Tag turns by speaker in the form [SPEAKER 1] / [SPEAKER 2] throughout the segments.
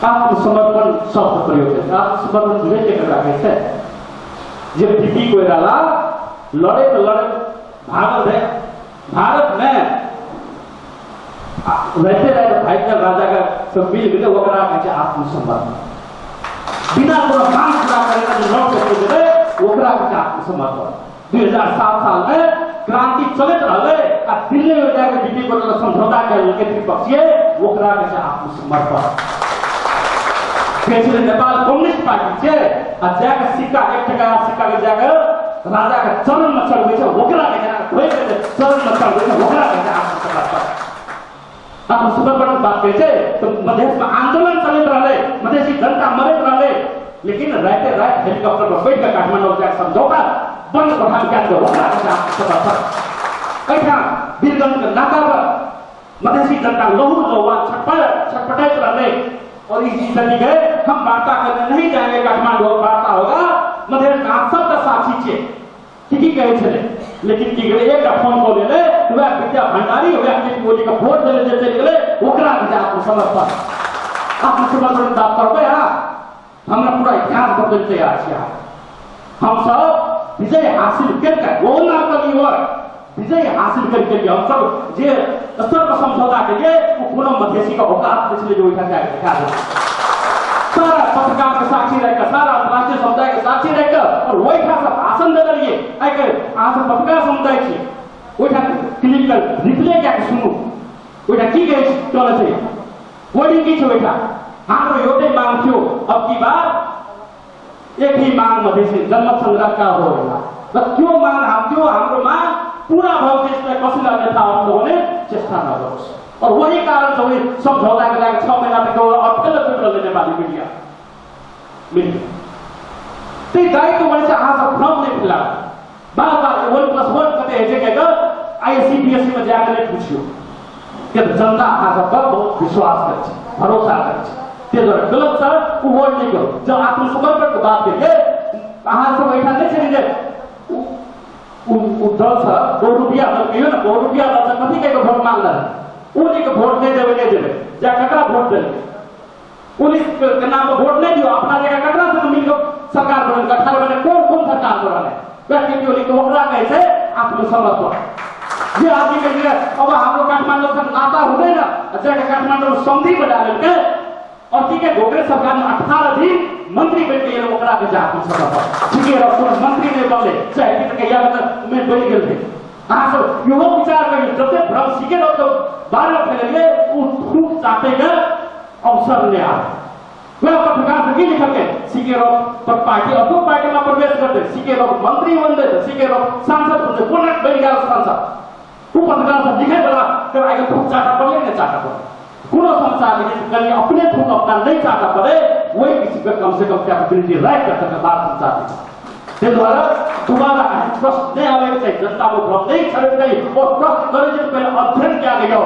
[SPEAKER 1] आत्मसमर्पण शब्द प्रयोग छै। आत्मसमर्पण बुझै छियै ककरा कहै छै? जे बीपी कोइराला लड़ैत लड़ैत भागल रहे भारत में, रहते रहते भागि गेल, राजा के सब मिल गेलै, ओकरा कहै छै आत्मसमर्पण। बिना कोनो मांग पूरा करे के लड़ के चलि गेलै, ओकरा कहै छै आत्मसमर्पण। 2007 साल में क्रांति चलैत रहलै आ दिल्ली में जाके बीपी कोइराला समझौता कएलकै त्रिपक्षीय, ओकरा कहै छै आत्मसमर्पण। कहै छलै नेपाल कम्युनिस्ट पार्टी छै आ जाके सिक्का 1 टका सिक्का के जाके राजा के चरण में चढ़बै छै, ओकरा कहै छै धोइ के चरण में चढ़बै छै, ओकरा कहै छै आत्मसमर्पण। आत्मसमर्पण के बात कहै छै तो मधेश में आंदोलन चलैत रहलै, मधेशी जनता मरैत रहलै, लेकिन राते राति हेलीकॉप्टर पर बैठ के काठमाडौँ जाके समझौता बंद कोठा में कए देलकै, ओकरा कहै छै आत्मसमर्पण। एहिठाम वीरगंज के नाका पर मधेशी जनता लहू लहुआ छटपटाइत रहलै और इस तरीके हम वार्ता करने नहीं जाएंगे, काठमांडू वार्ता होगा, मधेश में आप सबका साक्षी छियै, की कहै छलै। लेकिन की गेलै, एकटा फोन कॉल एलै, वएह विद्या भंडारी वएह केपी ओली के वोट देले जे चलि गेलै, ओकरा कहै छै आत्मसमर्पण। आत्मसमर्पण बात करबै अहाँ? हमरा पूरा इतिहास बदलि तैयार छी अहाँ। हम सब विजय हासिल करके वो ना करी और विजय हासिल करके लिए हम सब जे स्तर पर समझौता के लिए वो कोनो मधेशी का औकात नहीं छलै जे ओहिठाम जाके देखा देबै। सारा पत्रकार के साक्षी रहिके, सारा अंतर्राष्ट्रीय समुदाय के साक्षी रहिके और ओहिठाम से भाषण दे देलियै। आइ काल्हि अहाँ सब पत्रकार समुदाय छी, ओहिठाम क्लिप के रिप्ले कए के सुनू, ओहिठाम की कहै चलै छै, वर्डिंग की छै ओहिठाम। हाम्रो एउटै माग थियो, अब की बार एक ही माग मधेसी जनमत संग्रह का हो र त्यो माग त्यो हाम्रो माग पूरा भयो, त्यसलाई कसैले अन्यथा अप्नाउने भने चेष्टा नगरोस्। और वही कारण छ वही सम्झौताको लागि 6 महिना त अप्ठ्यारो रहलै नेपाली मिडिया मिडिया। त्यही दायित्व भनेपछि अहाँ सब भ्रम नहि फैलाउ। बार बार 1+1 कते होइ छै कहि आईएससी बीएससी में जाके नहि पुछियौ, किया तऽ जनता अहाँ सबके बहुत विश्वास करै छै, भरोसा करै छै। ताहि दुआरे गलत सर ओ वर्ड नहि करू। जब आत्मसमर्पणके बात केलियै, अहाँ सब एहिठाम नहि छै जे उ दल सर बहुरूपिया दल कहियौ ने, बहुरूपिया दल से कथी कहि वोट मांगल, ओ नहि के वोट नहि देबै, नहि देबै, जा ककरा वोट देलकै, पुलिस के नाम पर वोट नहीं दियो, अपना जगह ककरा से मिलकर सरकार बनल, 18 महीने कौन कौन सरकार बनल है, वएह केपी ओली के ओकरा कहै छै आत्मसमर्पण। जे आदमी कहै छै अब हाम्रो काठमाडौँ से नाता हुँदैन, जाके काठमाडौँ सन्धि बना लेलकै और की के घोकरे सरकार में 18 दिन मंत्री बनि गेल, ओकरा कहै छै आत्मसमर्पण। ठीके रह, कोनो मंत्री नहि बनलै, चाहे कि कहिया में बनि गेल रहै। अहाँ सब इहो विचार करियौ, जते भ्रम सीखे रहो बारे फैलेलियै, ओ थूक चाटैके अवसर नहि आबै। वएह पत्रकार से की लिखलकै, सीके रॉक पर पार्टी अर्को पार्टीमा प्रवेश गर्दै सीके रॉक मन्त्री बन्दै सीके रॉक सांसद बन्दै, कोना बनि गेल सांसद? ऊ पत्रकार सब लिखै वाला आइ थूक चाटऽ पड़लै, नहि चाटऽ पड़लै। कोनो समाचार लिखै कनि अपने थूक अपना नहि चाटऽ पड़ै, वही किसिमके कम से कम कैपेबिलिटी राखि कऽ तकर बाद समाचार लिखै। ताहि दुआरे दोबारा एहन प्रश्न नहि आबैके चाही, जनतामे भ्रम नहि छड़ैके चाही। और प्रश्न करै छै पहिले अध्ययन कए के जाउ,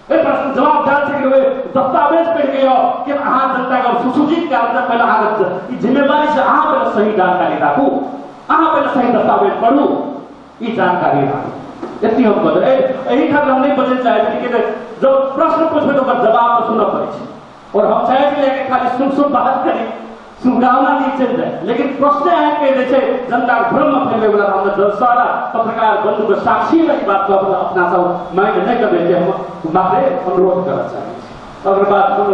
[SPEAKER 1] एहि प्रश्न जवाब दए छै दस्तावेज पढ़ि के आउ कि अहाँ जनता के सुसूचित कए के पहिले अहाँके ई जिम्मेवारी छै, अहाँ पहिले सही जानकारी राखू, अहाँ पहिले सही दस्तावेज पढ़ू, ई जानकारी राखू। एतनी हम बजै एहि खातिर हम नहि बजै चाहै छी कि जब प्रश्न पूछबै तऽ ओकर जवाब तऽ सुनऽ पड़ै छै। और हम चाहै छी कि खाली सुन सुन बात करी, शुभकामना दी चलि जाए, लेकिन प्रश्न एहन कहि दै छै जनता भ्रम में फैलबै वाला। हम सारा पत्रकार बंधु के साक्षी में ई बात अपना सब माइंड नहि करबै, जे हम मात्र अनुरोध करऽ चाहै छी। अगर बात कोनो